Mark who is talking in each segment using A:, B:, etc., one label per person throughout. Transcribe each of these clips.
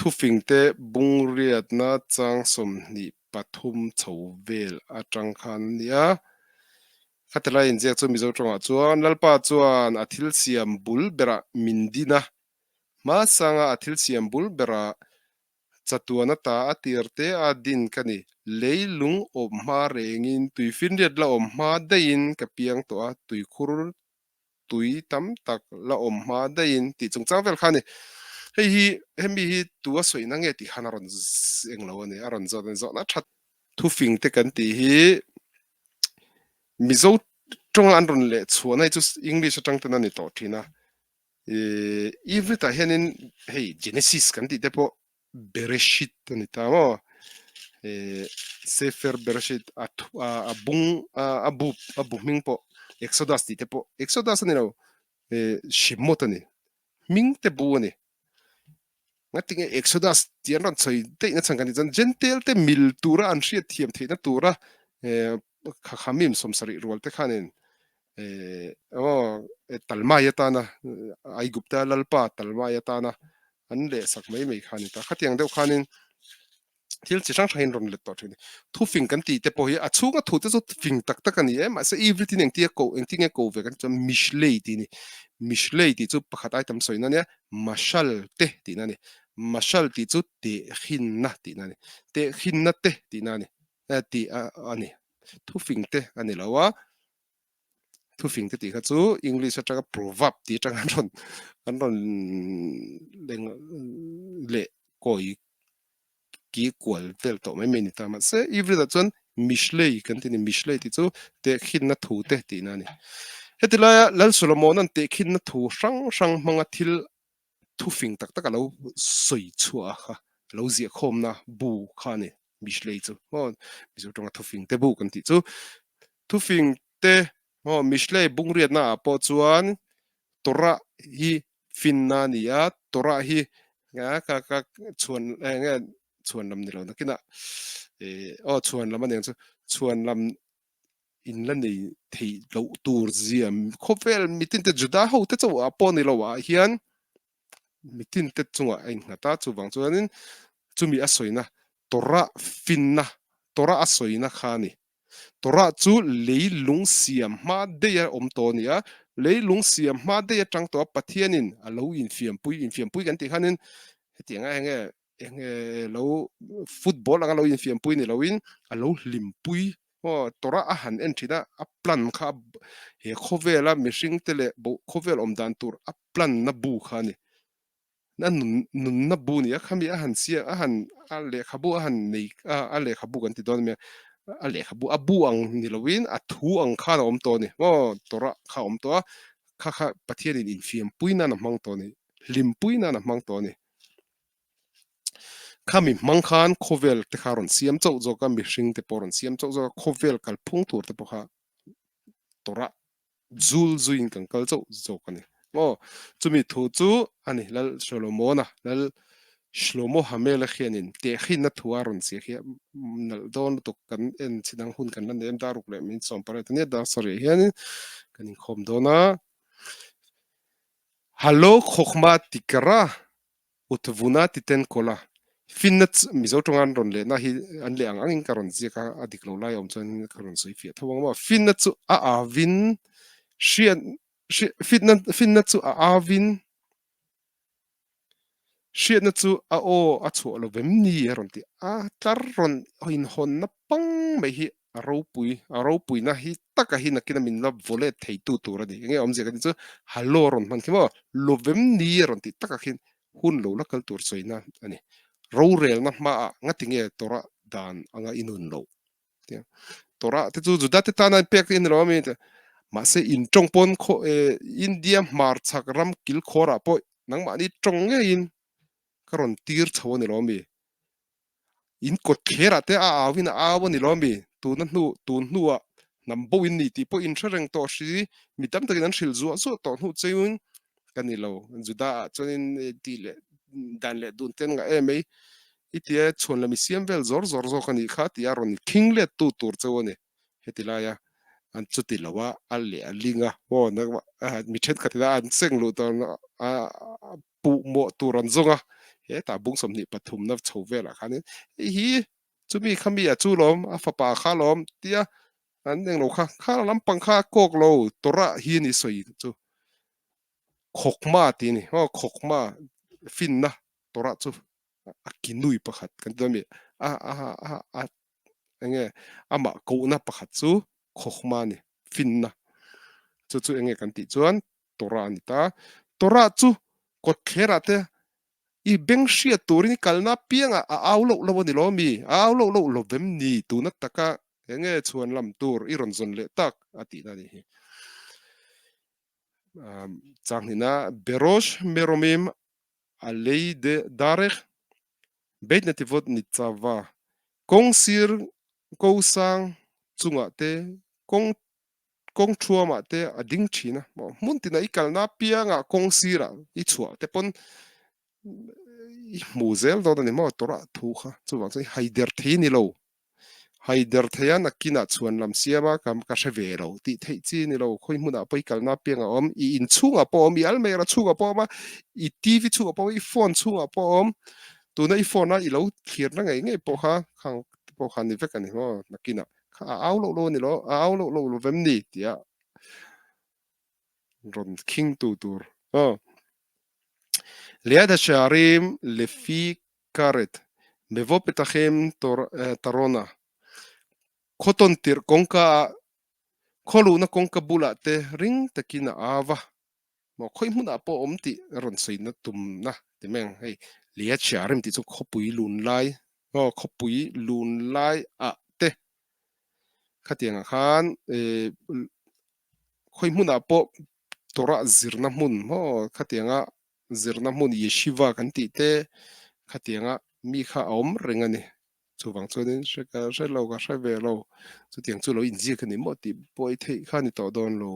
A: Thufingte bungriatna chang 23 chho vel atang khan a ni a. Khatilai inziak chu Mizo tawngah chuan Lalpa chuan a thil siam bul berah min din a, hmasanga a thil siam bul berah chatuan ata a tir te a din ka ni. Leilung awm hma rengin tuifinriat la awm hma daihin ka piang tawh a, tuikhur tui tam tak la awm hma daihin tih chungchang vel kha a ni. Hei hi hemi hi tu a sawina nge tih khan a rawn eng lo a ni, a rawn zawt a ni. Zawhna that thufing te kan tih hi Mizo tawnga an rawn leh chhuahna hi chu English atang ten a ni tawh thin a. Ih Ivrit-ah hianin hei Genesis kan tih te pawh Bereshit a ni ta maw? Ih Sefer Bereshit a thu a bung a bu a bu hming pawh Exodus tih te pawh Exodus a ni lo ih Shemot a ni hming te bu a ni. Ngatinge Exodus tih an rawn sawi daih na chhan kan tih chuan Gentile te mil tura an hriat thiam theihna tura eh Khakhamim 70 rual te khanin eh aw Talmai atana Aigupta Lalpa Talmai atana an leh sak mai mai kha a ni ta. Khatiang deuh khanin thil chi hrang hrangin rawn let tawh thin a ni. Thufing kan tih te pawh hi a chhunga thu te chu fing tak tak a ni e, mahse everything engtia ko engtinge ko ve kan tih chuan Mishlei tih a ni. Mishlei tih chu pakhat ai tam sawina a nia, Mashal te tihna a ni. Mashal tih chu tehkhinna tihna a ni. Tehkhinna te tihna a ni tih a ni. Thufing te a ni lo a. Thufing te tih kha chu English atanga proverb tih atanga an rawn an rawn leng leh kawi ki kual vel tawh mai mai a ni ta. Mahse Ivrit-ah chuan Mishlei kan ti a ni. Mishlei tih chu tehkhinna thu te tihna a ni. Heti laia Lal Solomona'n tehkhinna thu hrang hrang hmanga thil thufing tak tak a lo sawi chhuah a kha, a lo ziah khawmna bu kha a ni Mishlei chu. Maw Mizo tawnga thufing te bu kan tih chu. Thufing te maw Mishlei bungriatna ah pawh chuan Torah hi finna a ni a, Torah hi ka ka chhuan eng nge chhuan lam ni lo nakinah eh aw chhuan lam a ni ang chu chhuan lam in la nei theih loh tur zia khawvel mitin te Juda ho te chauh ah pawh ni lo ah hian mitin te chungah a innghat a chuvang chuanin chumi a sawina Torah finna Torah a sawina kha a ni. Torah chu leilung siam hma daih a awm tawh a ni a, leilung siam hma daih atang tawh a Pathianin a lo infiampui infiampui kan tih khanin hetiang a eng nge eng nge lo football anga lo infiampui ni loin a lo hlimpui aw Torah a han en thin a, a plan kha he khawvela mihring te leh khawvel awm dan tur a plan na bu kha a ni. A nun nunna bu ni a, khami a han siam a han a lehkhabu a han nei a a lehkhabu kan ti dawn a nia, a lehkhabu a bu ang ni loin a thu ang khan a awm tawh a ni maw Torah kha a awm tawh a, kha kha Pathianin infiampui nan a hmang tawh a ni, hlimpui nan a hmang tawh a ni. Khami hmang khan khawvel te kha a rawn siam chauh zawk a, mihring te pawh a rawn siam chauh zawk a, khawvel kalphung tur te pawh kha Torah zul zuiin kan kal chauh zawk a ni. Aw, chumi thu chu a ni Lal Solomona, Lal Shlomo Hamela khianin tehkhinna thu a rawn ziah khi a nalh dawn lutuk kan en chhin ang hun kan la nei em daruk leh min sawm pariat ania dar sarih hianin kan inkhawm dawn a. Halo Khawkhma Tikara Utvuna titen kawl a, finna chu Mizo tawnga an rawn lehna hi an leh ang angin ka rawn ziak a, a dik lo lai a awm chuan ka rawn sawi fiah tho ang maw. Finna chu a avin hriat finna finna chu a avin hriatna chu a aw a chhuah lo vem ni a rawn ti a, tlar rawn inhawnna pang mai hi a ropui a ropuina hi taka hi nakina min la vawlet theitu tur a ni. Enge awmzia ka tih chu hallo a rawn hman khi maw lovem ni a rawn tih takah khin hun lo la kal tur sawina a ni. Rorelna hmaah ngatinge Torah dan anga i nun loh tia Torah te chu Juda te tana in pek te in lo a mi mahse in tawng pawn khaw India hmarchhak ram kilkhawrah pawh nangmahni tawng ngeiin ka rawn tir chho a ni lo a mi. In kawt thlerah te a au in a au a ni lo ami? Tuna hnu, tun hnuah hnam bo in ni tih pawh in hre reng tawh hri, mi tam takin an hrilh zuah zuah tawh hnu cheuin ka ni lo. Juda ah chuanin tih leh dan leh dun te an ngah em mai. I tia chhuan lam i siam vel zawr zawr zawk a nih kha tia rawn khing let tu tur cheu a ni. Heti laia an chuti lo a, a leh a ling a, aw mi thenkhat ina an seng luh tawh a puh mawh tur an zawng a. Hetah bung 23 na chho velah khanin hei hi chumi khami a chu lawm a fapa kha lawm tia an englo kha kha lampang kha a kawk lo Torah hi a ni sawi chu Khawkma tih a ni aw Khawkma finna Torah chu a kinui pakhat kan ti dawn a mi a a a a enge amah kohna pakhat chu Khawkma a ni finna chu chu enge kan tih chuan Torah a ni ta. Torah chu kawtthlerah te i beng hriat turin i kalna apiangah a au loh loh a ni lo mi? A au loh loh lo vem ni? Tuna taka enge chhuan lam tur i rawn zawn leh tak a tihna a nih hi. Changhnihna Berosh Meromim Alei de Darech Beit Netivot Nitzava kawng sir ko sang chungah te kawng kawng thuamah te a ding thin a, hmun tinah i kalna apiangah kawng sirah i chhuah te pawn i hmu zel dawn a ni maw Torah thu kha chuvang chuan i haider thei a ni lo, haider thei a nakinah chhuan lam siam a ka ka hre ve lo tih theih chi a ni lo, khawi hmunah pawh i kalna apiangah a awm, i inchhungah pawh a awm, i almera chhungah pawh a awm a, i TV chhungah pawh a awm, i phone chhungah pawh a awm, tuna i phone a i lo thlirna ngei ngei pawh kha khang te pawh kha a ni vek a ni maw nakinah. Kha a au loh lo a ni lo, a au loh loh lo vem ni tia rawn khing tu tur aw. Liad Hasharim Lefi Karet Mevo Petachim Tarona Khaw tawn tirh kawngka ah khaw luhna kawngka bulah te ring takin a au a. Maw khawi hmunah pawh awm tih a rawn sawi na tumna ti mai ang hei Liad Shearim tih chu khawpui lun lai aw khawpui lun lai ah te khatiang ah khan eh khawi hmunah pawh Torah zirna hmun maw khatiang a zirna hmun Yeshiva kan tih te khatiang a mi kha a awm reng a ni chuvang chuanin hre ka hre lo ka hre ve lo chutiang chu lo inziak a ni maw tih pawh i theih kha a ni tawh dawn lo.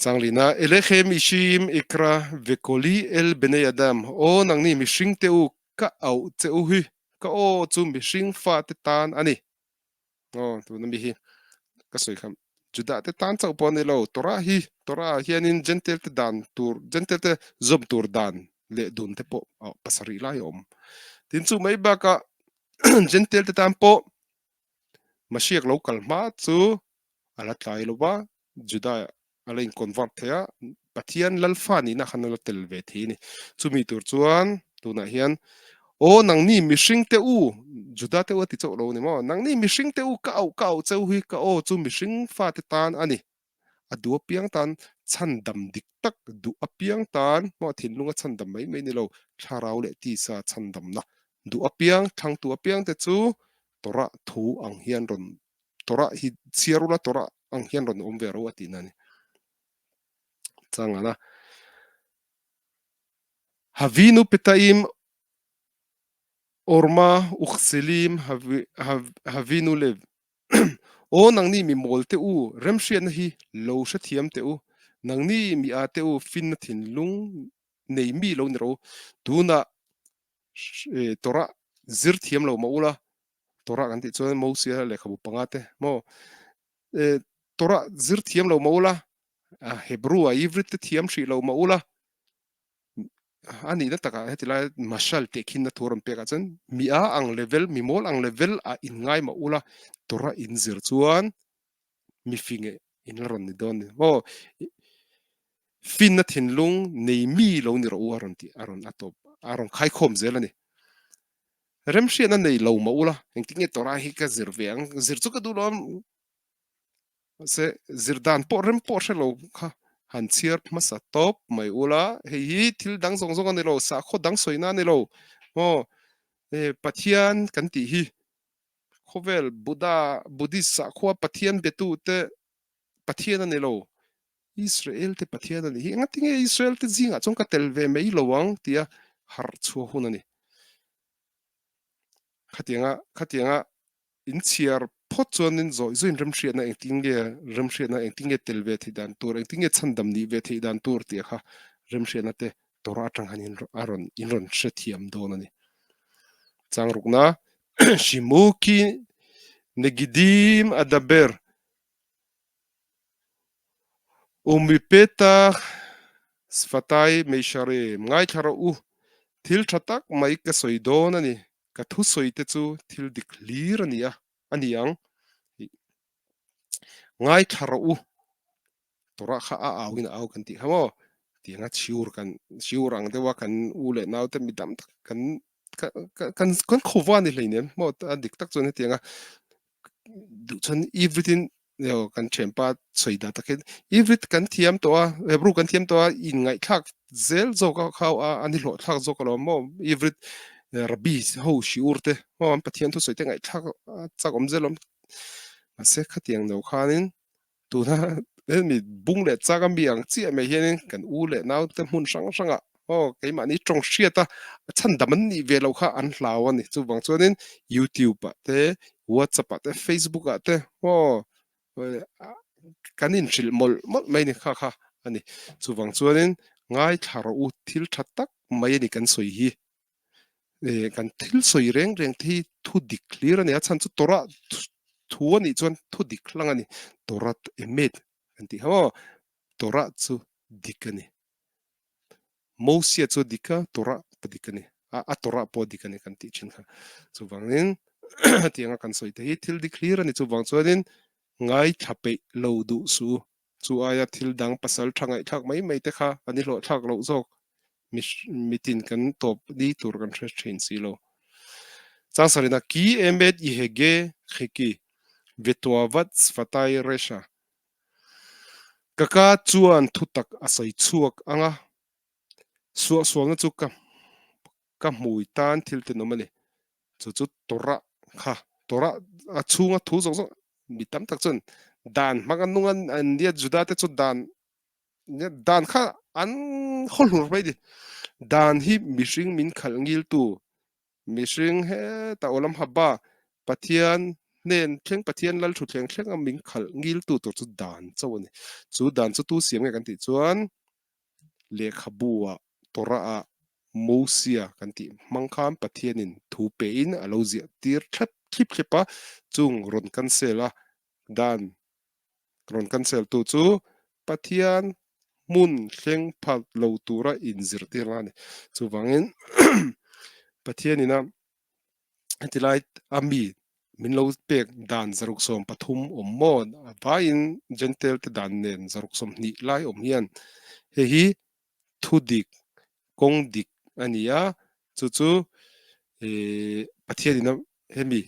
A: Changlina, Elechem Ishim Ikra Vekoli El Bnei Adam, Aw nangni mihring te u, ka auh che u hi, ka aw chu mihring fate tan a ni. Aw, tuna mi hi ka sawi kha Judah te tan chauh pawh a ni lo, Torah hi, Torah ah hianin Gentile te dan tur, Gentile te zawm tur dan leh dun te pawh pasarih lai a awm. Tin chu mai bakah Gentile te tan pawh Mashiach lo kal hma chu a la tlai lo va, Juda a la in-convert thei a, Pathian Lalfa nihna khan a la tel ve thei a ni. Chumi tur chuan tunah hian, Aw nangni mihring te u, Juda te u a ti chauh lo a ni maw? Nangni mihring te u ka auh ka auh cheu hi ka aw chu mihring fate tan a ni. A duh apiang tan chhandam dik tak duh apiang tan maw thinlunga chhandam mai mai ni lo, thlarau leh tisa chhandamna duh apiang, thlangtu apiang te chu Torah thu ang hian rawn Torah hi chhiar ula Torah ang hian rawn awm ve ro a tihna a ni. Changana Havinu Petaim Orma Ukhselim Havinu Lev Aw nangni mi mawl teh u, remhriatna hi lo hrethiam teh u, nangni mi a teh u finna thinlung nei mi lo ni ro, tunah Torah zir thiam lo mah ula, Torah kan tih chuan Mosia lehkhabu panga te maw, Torah zir thiam lo mah ula, Hebrew a Ivrit te thiam hrih lo mah ula, A nihna takah heti lai mashal teh khinna thu a rawn pek ah chuan mi a ang level, mi mawl ang level ah in ngai mah ula Torah in zir chuan mi fing eh in la rawn ni dawn ni maw finna thinlung nei mi lo ni rawh u a rawn tih a rawn a tawp a rawn khaikhawm zel a ni. Remhriatna nei lo mah ula engtin nge Torah hi ka zir ve ang zir chu ka duh lo a Mahse, zir dan pawh rem pawh hre lo kha han chhiar hmasa tawp mai ula, hei hi thil dang zawng zawng a ni lo, sakhaw dang sawina a ni lo maw? Pathian kan tih hi khawvel Buddha, Buddhist sakhua Pathian betute Pathian a ni lo, Israel te Pathian a ni hi. Engatinge Israel te zingah chuan ka tel ve mai lo ang tia harh chhuah hun a ni. Khatianga, khatianga In chhiar phawt chuanin zawih zawih in remhriatna engtin nge remhriatna engtin nge tel ve theih dan tur, engtin nge chhandam nih ve theih dan tur tih kha remhriatna te Torah atang hian in a rawn in rawn hrethiam dawn a ni. Changrukna Shimuki Negidim Adaber Umipetach. Sfatai Meisharim, ngaithla rawh u, thil tha tak mai ka sawi dawn a ni, ka thusawi te chu thil dik hlir a ni a, a ni ang. Ngaithla rawh u, Torah kha a au in a au kan tih kha maw? Tianga chhiur kan chhiur ang deuha kan u leh nau te mi dam tak kan kan kan khawva ni hleinem maw a dik tak chuan hetianga duh chuan everything yo kan thianpa sawi dah takin everything kan thiam tawh a Hebrew kan thiam tawh a inngaihthlak zel zawk a kha a ani hlawh thlak zawk alawm maw every rabbi ho shiur te maw an Pathian thusawi te ngaihthlak a chak awm zel awm mahse khatiang lo khanin Tuna hemi bung leh chak a mi ang chiah mai hianin kan u leh naute hmun hrang hrangah aw keimahni tawng hriat a chhandam an nih ve loh kha an hlau a ni. Chuvang chuanin YouTube ah te, WhatsApp ah te, Facebook ah te aw kan inhrilh mawlh mawlh mai ni kha kha a ni. Chuvang chuanin ngaithla rawh u thil tha tak mai a ni kan sawi hi. Kan thil sawi reng reng te hi thu dik hlir a ni a, chhan chu Torah thu a nih chuan thu dik hlang a ni. Torah emet kan tih kha maw? Torah chu dik a ni. Mosia chu a dik a, Torah pawh dik a ni. A Torah pawh a dik a ni kan tih thin kha. Chuvangin hetianga kan sawi te hi thil dik hlir a ni. Chuvang chuanin ngaithla peih lo duh suh u. Chu aia thil dang pasal tha ngaihthlak mai mai te kha an i hlawhthlak loh zawk. Mitin kan tawp ni tur kan hre thin si lo. Changsarina ki emet i hege khiki vetuavat sfatai resha. Ka ka chuan thutak a sawi chhuak ang a, suahsualna chu ka ka hmui tan thil tenawm a ni. Chu chu Torah kha, Torah a chhunga thu zawng zawng mi tam tak chuan dan hmang a nung an nia Juda te chu dan dan kha an haw hlur mai ni. Dan hi mihring min khalh ngiltu, mihring heta awlam haba Pathian hnen thleng Pathian lal thutthleng thleng a min khalh ngiltu tur chu dan chauh a ni. Chu dan chu tu siam nge kan tih chuan lehkhabu-ah Torah-ah Mosia kan tih hmang khan Pathianin thu pehin a lo ziah tir thlep thlip thlep a, chung rawn cancel a, dan rawn cancel tu chu Pathian hmun thleng phat lo tura inzirtirna a ni. Chuvangin Pathianin a heti lai a mi min lo pek dan 73 awm maw a vaiin Gentile te dan nen 120 lai awm hian hei hi thu dik kawng dik a ni a chu chu ih Pathian in a hemi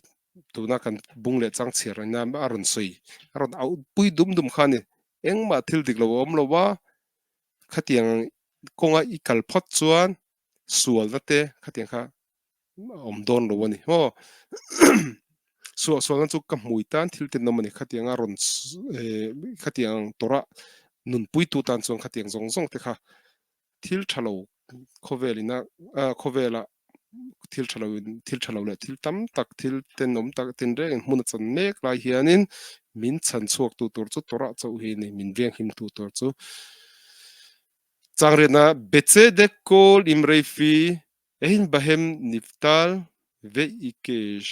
A: tuna kan bung leh chang chhiar ina a rawn sawi a rawn auh pui dum dum kha a ni engmah thil dik lo a awm lo a khatiang kawnga i kal phawt chuan sualna te khatiang kha a awm dawn lo a ni maw suah sualna chu ka hmui tan thil tenawm a ni khatianga rawn khatiang tawrah nunpuitu tan chuan khatiang zawng zawng te kha thil tha lo khawvel ina khawvela thil tha lo in thil tha lo leh thil tam tak thil tenawm tak tinreng in hmun a chan mek lai hianin min chhan chhuak tu tur chu tawrah chauh hi a ni min venghim tu tur chu Changriatna Bechedek Kawl Imreifi Ehin Bahem Niftal Ve Ikesh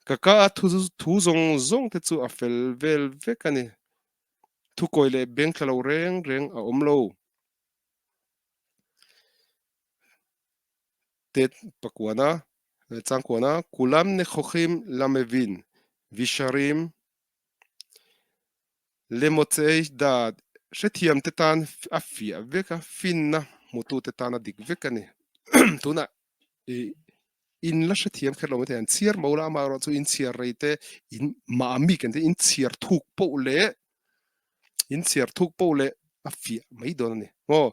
A: Ka ka a thu thu zawng zawng te chu a fel vel vek a ni. Thukawi leh beng thla lo reng reng a awm lo. Tet pakuana changkuana Kulam Nekhokhim Lamevin Visharim Lemochei dat hrethiam te tan a fiah vek a, finna hmutu te tan a dik vek a ni. Tunah ih in la hrethiam kher lo maithei an chhiar mo la amaherawh chu in chhiar rei te in mahmi kan te in chhiar thuk poh leh in chhiar thuk poh leh a fiah mai dawn a ni. Maw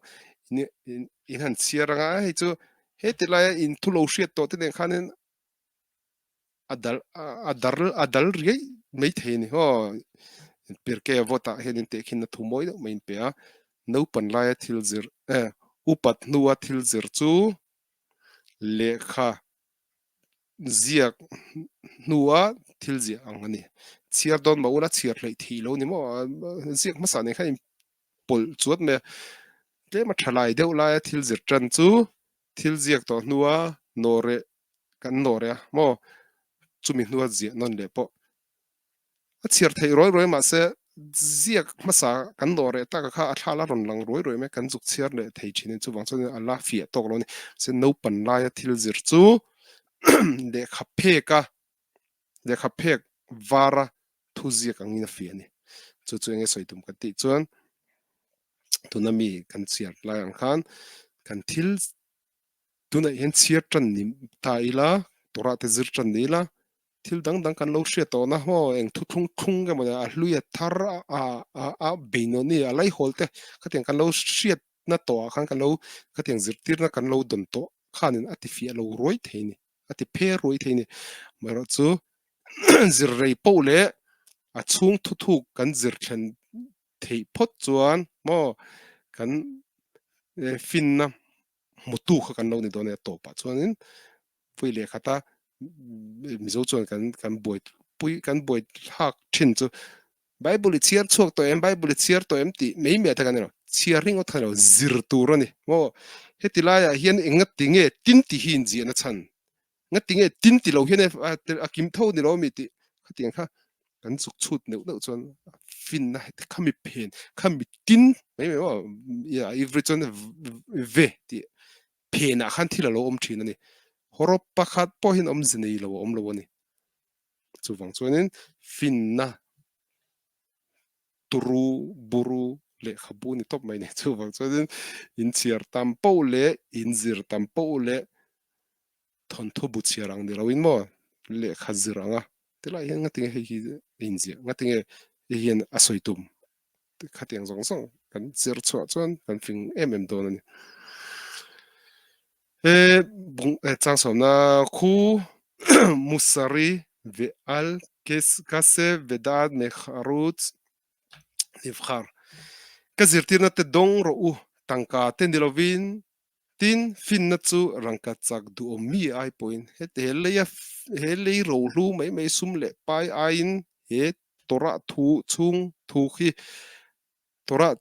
A: in han chhiar anga hei chu heti laia in thu lo hriat tawh te nen khanin a dal a dar a dal riai mai thei a ni aw Pirke vawt ah hian in tehkhin a thu mawi deuh mai in pe a naupan laia thil zir eh upat hnua thil zir chu lehkha ziak hnua thil ziah ang a ni chhiar dawn mah ula chhiar hleih theih lo ni maw ziak hmasa nen khan in pawlh chuat mai a tlem a tha lai deuh laia thil zir tan chu thil ziak tawh hnua nawhreh kan nawr e a maw chumi hnua ziah nawn leh pawh a chhiar theih rawi rawi mahse ziak hmasa kan nawh reh taka kha a thla la rawn lang ruai ruai mai kan zuk chhiar leh thei thin a ni. Chuvang chuan a la fiah tawk lo a ni. Mahse naupan laia thil zir chu lehkha phek a lehkha phek vara thu ziak angin a fiah a ni. Chu chu enge sawi tum kan tih chuan tuna mi kan chhiar lai ang khan kan thil tunah hian chhiar tan ni ta ila Torah te zir tan ni ila thil dang dang kan lo hriat tawh na maw eng thu thlung thlung emaw ni a hlui a thar a a a beinawn i a laihawl te khatiang kan lo hriat na tawh ah khan kan lo khatiang zirtirna kan lo dawn tawh khanin a ti fiah lo ruai thei a ni a ti phe ruai thei a ni amaherawh chu zir rei poh leh a chhung thu thuk kan zir thlen theih phawt chuan maw kan finna hmutu kha kan lo ni dawn a tawpah chuanin pui leh khata Mizo chuan kan kan buai pui kan buai thlak thin chu Bible i chhiar chhuak tawh em Bible i chhiar tawh em tih mai mai te kan ni lo chhiar ringawt kha ni lo zir tur a ni maw heti laiah hian enga tinge tin ti hi inziahna chhan Nga tinge tin ti lo hian a kim tho ni lo ami tih khatiang kha kan zuk chhut neuh neuh chuan finna heti khami phen khami tin mai mai maw every chuan ve tih phenah khan thil a lo awm thin a ni. Hawrawp pakhat pawh hian awmze nei lo a awm lo a ni. Chuvang chuanin finna turu buru lehkhabu ni tawp mai ni. Chuvang chuanin inchhiar tam poh leh inzir tam poh leh thawnthu bu chhiar ang ni loin maw lehkha zir ang a tilai hian ngatinge hei hi a inziah ngatinge hei hian a sawi tum khatiang zawng zawng kan zir chhuah chuan kan fing em em dawn a ni. He bung changsawmna khu Musari ve al kase vedat mekharut nivkhar ka zirtirna te dawng rawh u tangka te ni lovin Tin, finna chu rangka chak duhawm mi ai pawhin heti he leia he lei rohlu mai mai sum leh pai aiin he Torah thu chhung thu khi Torah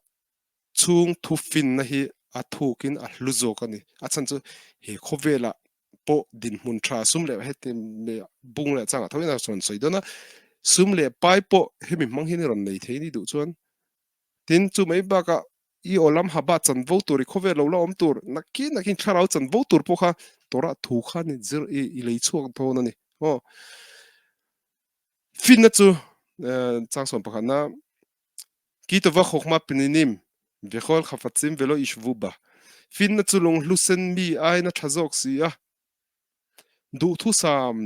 A: chhung thu finna hi a thukin a hlu zawk a ni. A chhan chu he khawvelah pawh dinhmun tha sum leh heti bung leh changah tho in a rawn sawi dawn a, sum leh pai pawh hemi hmang hian i rawn nei thei ni duh chuan Tin, chu mai bakah i aw lam haba chanvo tur, i khawvel lo la awm tur, nakin nakin thlarau chanvo tur pawh kha Torah thu khan i zir i i lei chhuak dawn a ni. Aw. Finna chu changsawm pakhatna Ki tova khawkma pninim vekhawl khafatsim velo ishvu ba. Finna chu lunghlu sen mi aina tha zawk si a. Duhthusam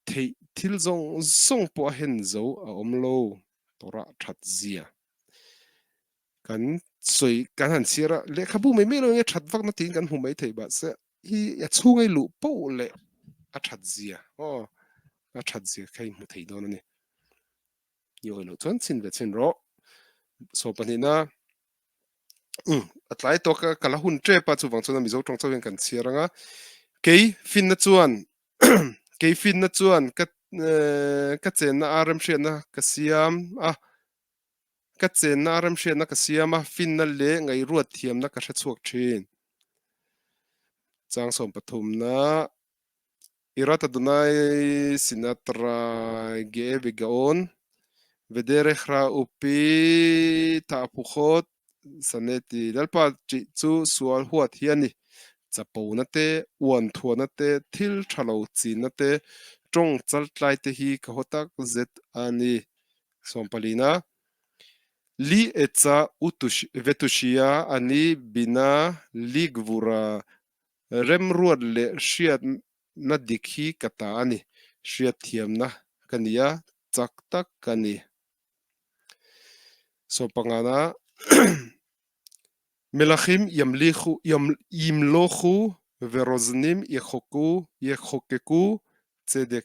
A: theih thil zawng zawng pawh a hen zo a awm lo Torah that zia. Kan sawi kan han chhiar a, lehkhabu mai mai lo enge that vakna tiin kan hmu mai thei mahse hi a chhunga i luh poh leh a that zia aw a that zia kha i hmu thei dawn a ni. I awih loh chuan chhin ve chhin rawh. Saw pahnihna Um, a tlai tawk a, ka la hun tep a, chuvang chuan a Mizo tawng chauhin kan chhiar ang a. Kei finna chuan kei finna chuan ka ka chenna a remhriatna ka siam a, ka chenna a remhriatna ka siam a, finna leh ngaihruat thiamna ka hre chhuak thin. Chang sawm pathumna Irat Adonai Sinatra Ge Vegaon Vederech Ra Upi Ta'apukhot Saneti Lalpa tih chu sual huat hi a ni. Chapona te, uan thuana te, thil tha lo chinna te, tawng chaltlai te hi ka haw tak zet a ni. Sawmpalina Li Etza Vetushia Ani Bina Li Gvura Remruat leh hriatna dik hi ka ta a ni. Hriatthiamna ka ni a, chak tak ka ni. Saw pangana Melachim Yamlikhu Yimlokhu Veroznim Yekhoku Yekhokeku Tzedek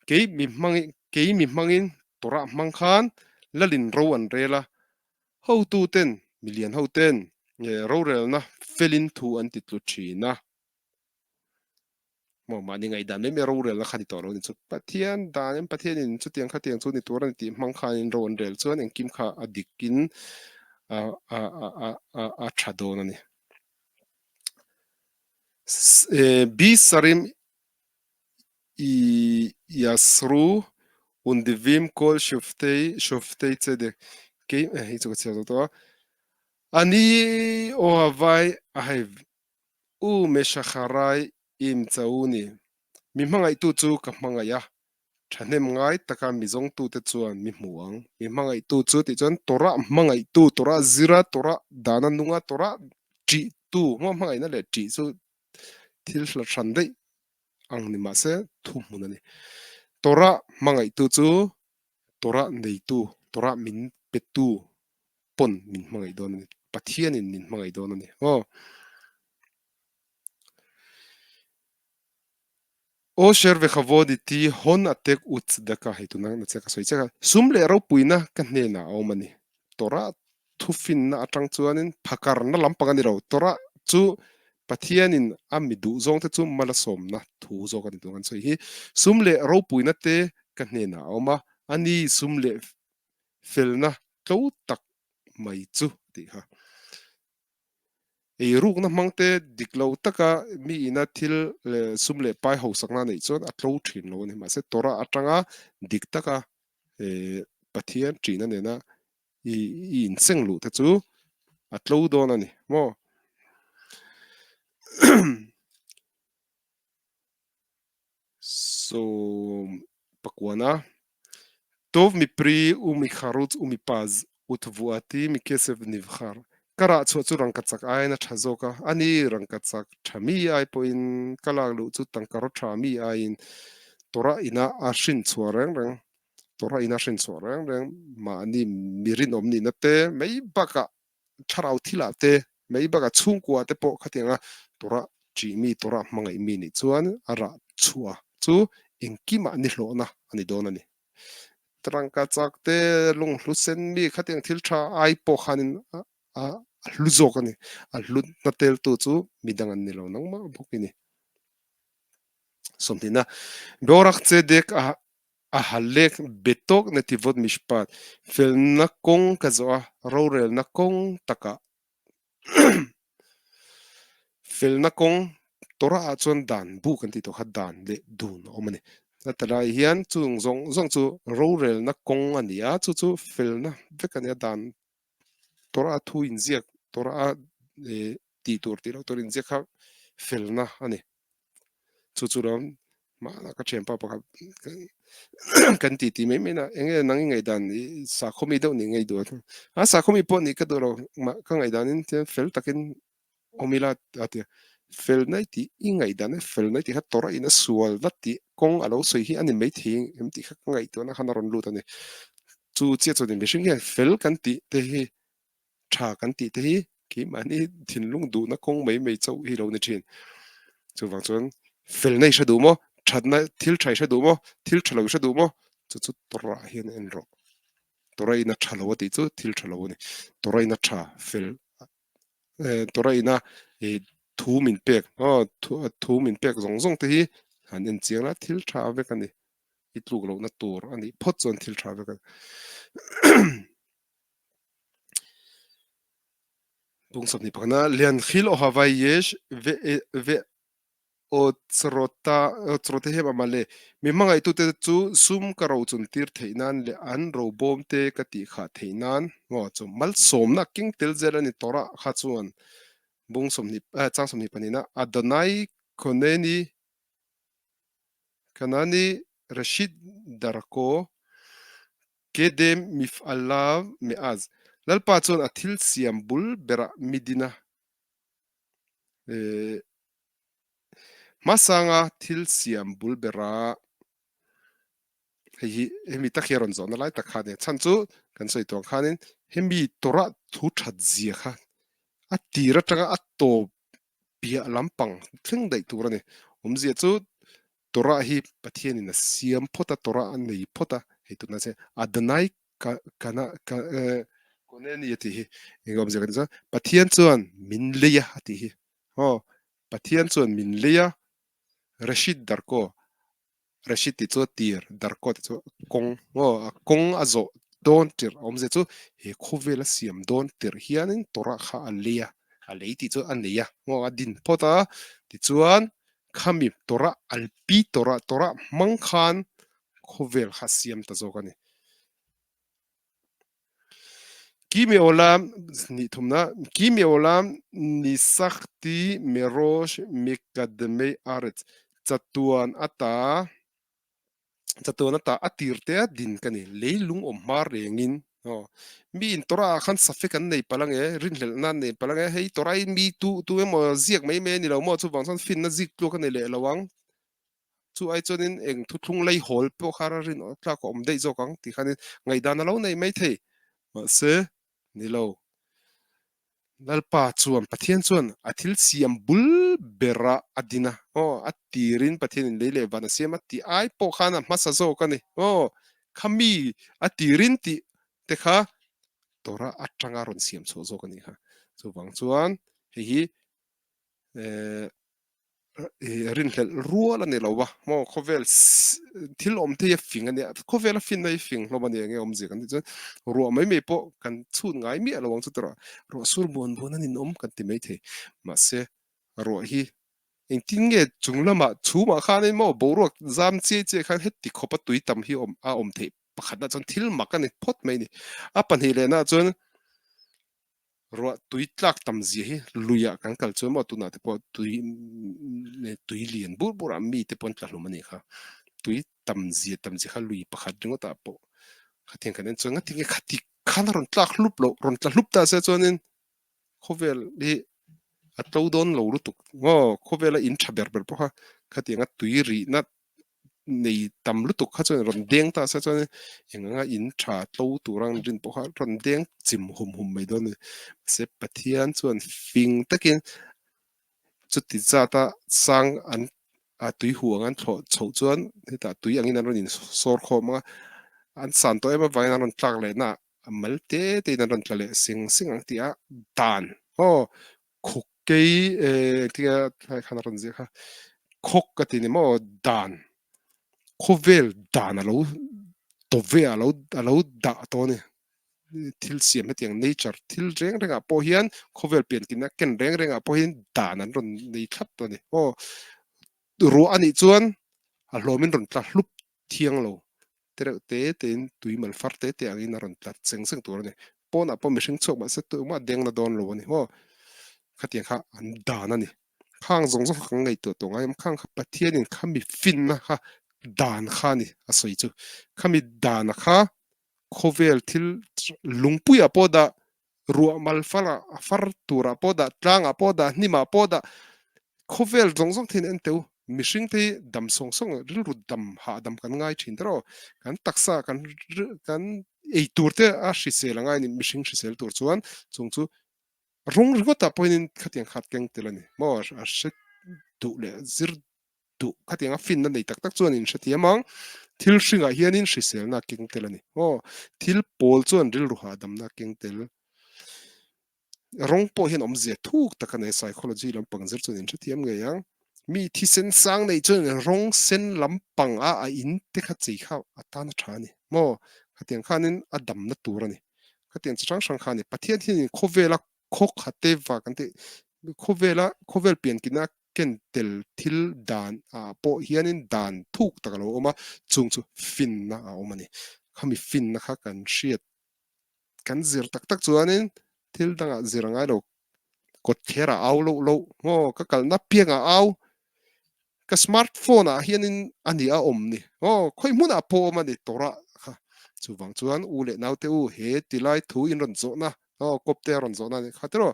A: Kei mi hmangin Kei mi hmangin Torah hmang khan lalin ro an rel a, Hotuten, milian hoten rorelna felin thu an ti tlu thin a. Maw mahni ngaihdan mai mai rorelna kha ni tawh lo ni chu. Pathian dan in Pathianin chutiang khatiang chu ni tur a ni tih hmang khanin ro an rel chuan engkim kha a dikin a a a a a tha dawn a ni. B Sarim I Yasru Undivim Kol Shoftei Shoftei Tzedek. Kei hei chu ka chhiar zo tawh a. Ani ohavai a hei u Meshakharai im Chauni. Mi hmangaihtu chu ka hmangaih a, thahnem ngai taka mi zawngtute chuan mi hmu ang. Mi hmangaihtu chu tih chuan Torah hmangaihtu, Torah zira, Torah dana nunga, Torah ṭihtu, hmangaihna leh ṭih chu thil hla hran daih ang ni mahse thuhmun a ni. Torah hmangaihtu chu Torah neitu, Torah min petu pawn min hmangaih dawn a ni. Pathianin min hmangaih dawn a ni. Aw. Aw sher ve kha vaw diti hawn a tek ut daka hei tuna na che ka sawi chek a. Sum leh ropuina ka hnenah a awm a ni. Torah thufinna atang chuanin phakarna lampang a ni lo. Torah chu Pathianin a mi duh zawngte chu malasawmna thu zawk a ni tun kan sawi hi. Sum leh ropuina te ka hnenah a awm a, a ni sum leh felna tlo tak mai chu tih kha. Eirukna hmangte dik lo taka mi ina thil leh sum leh pai hausakna neih chuan a tlo thin lo a ni. Mahse Torah atanga dik taka Pathian ṭihna nena i incheng luh te chu a tlo dawn a ni maw? Sawm pakuana Tov mi pri u mi kharuts u mi paz u tvuati mi kesef nivkhar Ka rah chhuah chu rangkachak aiin a tha zawk a, a ni rangkachak tha mi ai pawhin ka lak luh chu tangka raw tha mi aiin Torah ina a hrin chhuah reng reng Torah ina hrin chhuah reng reng mahni mi rinawm nihna te mai bakah thlarau thilah te mai bakah chhungkua te pawh khatianga Torah ṭih mi, Torah hmangaih mi nih chuan a rah chhuah chu engkimah ni hlawhna a ni dawn a ni. Tangka chak te, lunghlu sen mi khatiang thil ṭha ai pawh khanin a hlu zawk a ni. A hlutna teltu chu midang an ni lo nangmah bawk i ni. Sawmhnihna, Borak Tzedek a A halek be tawk Netivot Mishpat, felna kawng ka zawh a, rorelna kawng takah felna kawng Torah ah chuan dan bu kan tih tawh kha dan leh dun a awm a ni. Heta lai hian chung zawng zawng chu rorelna kawng a ni a, chu chu felna vek a ni a, dan Torah a thu inziak Torah a tih tur tih loh tur inziak kha felna a ni. Chu chu lo mahna ka thianpa pakhat kan ti ti mai mai na eng nge nang i ngaihdan i sakhaw mi deuh nih ngei duh a sakhaw mi pawh nih ka duh lo mah ka ngaihdan in chuan fel takin awm ila a ti a fel nai tih i ngaihdan a fel nai tih kha tawrh a in a sual vat tih kawng a lo sawi hi a ni mai thei em tih kha ka ngaihtuahna khan a rawn lut a ni chu chiah chuan mihring hian fel kan tih te hi tha kan tih te hi keimahni thinlung duhna kawng mai mai chauh hi lo ni thin. Chuvang chuan felna i hre duh maw? Thatna thil tha i hre duh maw? Thil tha lo i hre duh maw? Chu chu Torah hian en rawh. Torah ina tha lo a tih chu thil tha lo a ni. Torah ina tha fel Torah ina thu min pek thu min pek zawng zawng te hi han en chiang la thil tha vek a ni. I tluk lohna tur a nih phawt chuan thil tha vek a ni. Bung sawmhnih pakhatna Liankhil Ohavai Yesh ve ve Awcrawta Awcrawte hem ama le mi hmangaihtute chu sum ka rochun tir theih nan leh an robawm te ka tih khah theih nan maw chu malsawmna keng tel zel a ni Torah kha chuan bung 20 chang 24 na Adonai Koneni Kanani Rashid Darko Kedem Mif'alav Me'az, Lalpa chuan a thil siam bul berah mi din a, hmasanga thil siam bul berah hei hi hemi tak hi a rawn zawhna lai tak kha a ni. Chhan chu kan sawi tuang khanin hemi Torah thu that zia kha a tir atanga a tawp piah lampang thleng daih tur a ni. Awmzia chu Torah hi Pathianin a siam phawt a, Torah a nei phawt a, hei tunah chuan Adonai kana Koneni a tih hi eng awmzia kan tih chuan Pathian chuan min lei a a tih hi aw Pathian chuan min lei a Reshit Darko Reshit tih chu tir Darko tih chu kawng aw a kawng a zawh dawn tirh awmzia chu he khawvel a siam dawn tirh hianin Torah kha a lei a a lei tih chu a nei a aw a din phawt a tichuan Khami Torah alpi Torah Torah hmang khan khawvel kha siam ta zawk a ni. Ki meolam ni thumna ki meolam nisakti merosh mikadmei aretz chatuan ata chatuan ata a tir te a din ka ni leilung awm hma rengin aw mi in Torah ah khan safek an nei palh ange rinhlelhna an nei palh ange hei Torah hi mi tu tu emaw ziak mai mai a ni lo maw chuvang chuan finna zik tluak a ni leh lo ang chu ai chuanin eng thuthlung lei hawl pawh kha a rin tlak a awm daih zawk ang tih khanin ngaihdan a lo nei mai thei mahse ni lo. Lalpa chuan, Pathian chuan a thil siam bul berah a din a, aw, a tirin Pathianin lei leh van a siam a tih ai pawh khan a hmasa zawk a ni. Aw, kha mi a tirin tih te kha Torah atanga rawn siam chhuah zawk a nih kha. Chuvang chuan hei hi eh rinhlelh rual a ni lo va maw khawvel thil awm thei a fing a nia khawvel a finna hi fing hlawm a ni enge awmzia kan tih chuan ruah mai mai pawh kan chhut ngai miah lo ang chu tawrh ruah sur buan buan an inawm kan ti mai thei mahse ruah hi engtin nge chung lamah chhumah khanin maw boruak zam chiai chiai khan heti khawpa tui tam hi awm a awm theih pakhatna chuan thil mak a ni phawt mai a ni a pahnih lehna chuan Ruah tui tlak tam zia hi luiah kan kal chuan maw tunah te pawh tui tui lian bur bur ah mi te pawh an tla hlum a nih kha. Tui tam zia tam zia kha lui pakhat ringawt ah pawh khatiang kan en chuan ngati nge khati khan a rawn tlak hlup loh rawn tla hlup ta se chuanin khawvel hi a tlo dawn lo lutuk maw khawvela in tha ber ber pawh kha khatianga tui rihna nei tam lutuk kha chuan rawn deng ta se chuan eng anga in tha tlo tur ang rin pawh kha rawn deng chim hum hum mai dawn a ni. Mahse Pathian chuan fing takin chuti zata sang an a tui hu ang an thlawh chhoh chuan hetah tui angin an rawn in sawr khawm ang a, an san tawh em avangin an rawn tlak leh na a mal te te in an rawn tla leh sing sing ang tih a dan aw khuk Kei engtinge tlai khan a rawn ziah kha khawk ka ti ni maw dan khawvel dan a lo tawve a lo a lo dah tawh a ni thil siam hetiang nature thil reng reng ah pawh hian khawvel pian tina ken reng reng ah pawh hian dan an rawn nei thlap tawh a ni aw ruah a nih chuan a hlawmin rawn tla hlup thiang lo te reuh te te in tui mal far te te angin a rawn tla cheng cheng tur a ni. Pawnah pawh mihring chhuak mahse tumah deng na dawn lo a ni maw? Khatiang kha an dan a ni. Khang zawng zawng kha kan ngaihtuah tawh ngai em? Khang kha Pathianin khami finna kha dan kha a ni a sawi chu. Khami dana kha khawvel thil lungpuiah pawh dah ruah mal far ah a far tur ah pawh dah tlang ah pawh dah hnim ah pawh dah khawvel zawng zawng theiin en teu mihring te hi dam sawng sawng rilru dam hahdam kan ngai thin tawh rawh kan taksa kan kan ei tur te a hrisel a ngai a ni mihring hrisel tur chuan chung chu rawng ringawt ah pawhin khatiang khat keng tel a ni maw a hre duh leh zir duh khatiang a finna nei tak tak chuan in hrethiam ang thil hringah hianin hriselna a keng tel a ni aw thil pawl chuan rilru hahdamna a keng tel rawng pawh hian awmzia thuk tak a nei psychology lampang zir chuan in hrethiam ngei ang mi thisen sang nei chuan rawng sen lampang a a in te kha chei kha a tan a tha a ni maw khatiang khanin a damna tur a ni khatiang chi hrang hrang kha a ni Pathian hianin khawvela khaw khate va kan tih khawvela khawvel pian kina ken tel thil dan ah pawh hianin dan thuk tak a lo awm a, chung chu finna a awm a ni. Khami finna kha kan hriat kan zir tak tak chuanin thil dangah zir a ngai lo, kawt thler ah au loh loh maw ka kalna piangah au ka smart phone ah hianin a ni a awm ni aw khawi hmunah pawh awm a ni Torah kha chuvang chuan u leh naute u he tilai thu in rawn zawhna aw kawp te a rawn zawhna a nih kha tiraw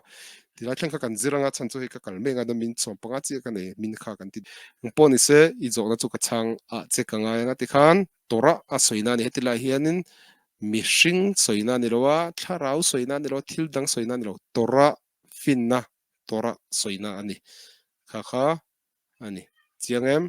A: tilai thleng kha kan zir anga chhan chu hei ka kal mek a min chhawm panga chiah ka nei min kha kan ti eng pawh ni se i zawhna chu ka chhang ah che ka ngai anga tikhan Torah a sawina a ni hetilai hianin mihring sawina a ni lo a thlarau sawina a ni lo a thil dang sawina a ni lo Torah finna Torah sawina a ni kha kha a ni. Chiang em?